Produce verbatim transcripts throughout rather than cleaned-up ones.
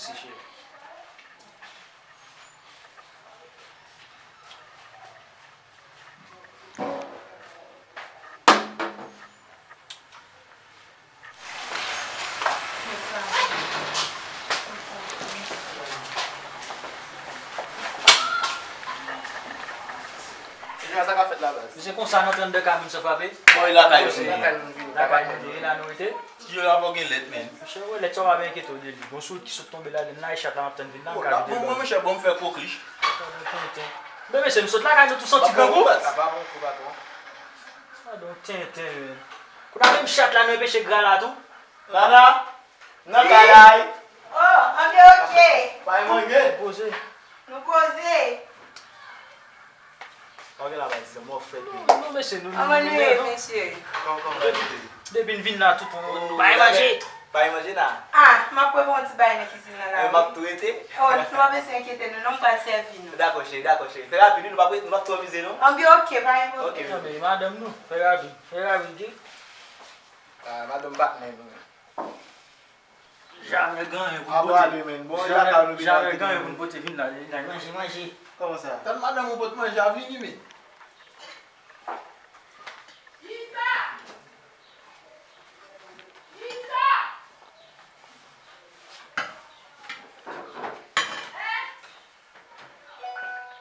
Mèsi, cheri. Sa k ap fèt la, baz? Mesye, konsa nan trannde ka moun san frape? Bon, e lakay yo, se lakay moun vini. Lakay moun vini, la nou rete. Ti Jolo ap gen lèt, men. Monchè, wè, lèt sa w pa byen enkyete w de li. Gon sourit ki sot tonbe ladann la, e chat la m ap tann vin la, m ka vide l. Mwen, monchè, bon, m fè koklich. Gade yon tenten. Men mesye, m sot lakay nou tou santi grangou. Sa pa bon kou, patwon. Gade yon tenten, men. Kounye a menm chat la, nou enpeche gra la tou. Nana, nan kay la wi. Oh, antre, ok. Pa gen manje. Poze. Nou poze. Ok, la, pa di sa, mò fèt. Non, non, mesye, nou, nou, nou, mesye. Kòman, kòman, depi, depi n vin la, tout, nou bay manje. Bay manje la. Ah, m ap prepare yon ti bagay nan kizin nan la, wi. M ap tou rete. Oh, nou pa bezwen enkyete nou, non, m pral sèvi nou. Dakò, cheri, dakò, cheri. Fè rapid, wi, nou p ap, nou p ap twò mize, non. Anben, ok, pa gen pwoblèm. Ok, ok. Anben, madanm nou, fè rapid, fè rapid, wi. Ah, madanm pa t menm. Jamè gen anyen pou n pote. Apre ale, men. Bon, jamè, jamè gen anyen pou n pote vin la. Manje, manje. Kòman sa? Tann madanm ou pot manje a vini, men.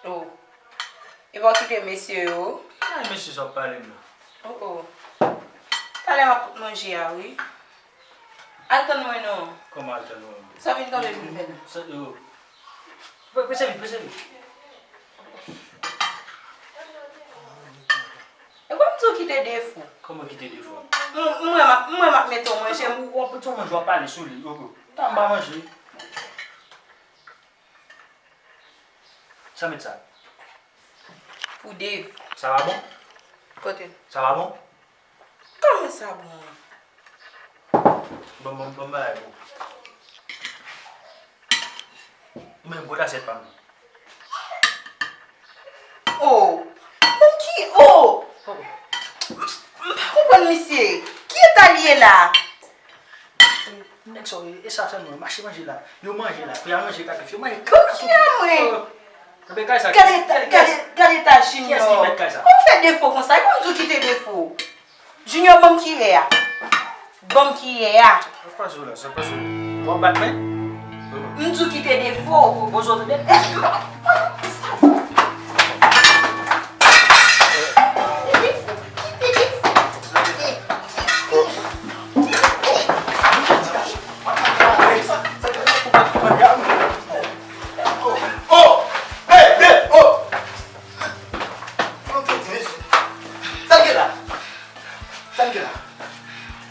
Oh. Epa w kite mesye yo? Ki mesye sa w ap pale m nan? Oh, oh. Talè m ap pot manje a, wi. Al tann mwen non. Kòman al tann mwen? Sa w vin kanpe vin fè la? Sa, oh. Pre-, prese vit, prese vit. E kòm di w kite defo. Kòman kite defo? M, m wè m ap, m wè m ap mete w manje. Ou, ou ap pran manje, w ap pale sou li. Oh, oh. Tan m pa manje. Sa met sa? Pou Dave. Sa pa bon? Kote? Sa pa bon? Kòman sa bon? Ban m, ban m, ban m bagay pou ou. Ou menm, pot asyèt pa m nan. Oh! Bon ki, oh! M, m pa konprann misye. Ki eta l ye la? Nèg sa yo, e sa sèlman, mache manje la. Yo manje la, pou y a manje katrif, yo manje katrif. Pou ki a mwen? Gade eta, gade, gade eta Junior. Kiyès ki mèt kay sa? Kòman w fè defo konsa? E kòm di w kite defo? Junior, ban m kiyè a. Ban m kiyè a. Sa k pase w la? Sa k pase w? W ap bat mwen? M di w kite defo. Poze w tande. Oh! Hey, hey, oh! Sa l gen la? Sa l gen la?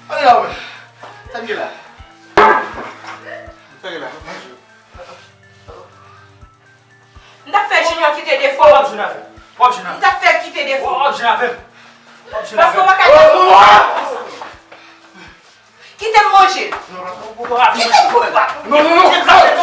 Ale la, ou menm. Sa l gen la? Sa l gen la? M t ap fè Junior kite defo. W ap jwenn avè m. W ap jwenn avè m. M t ap fè l kite defo. W ap jwenn avè m. W ap jwenn avè m. Paske w pa ka... Kite m manje. Kite m manje. Non, non, non.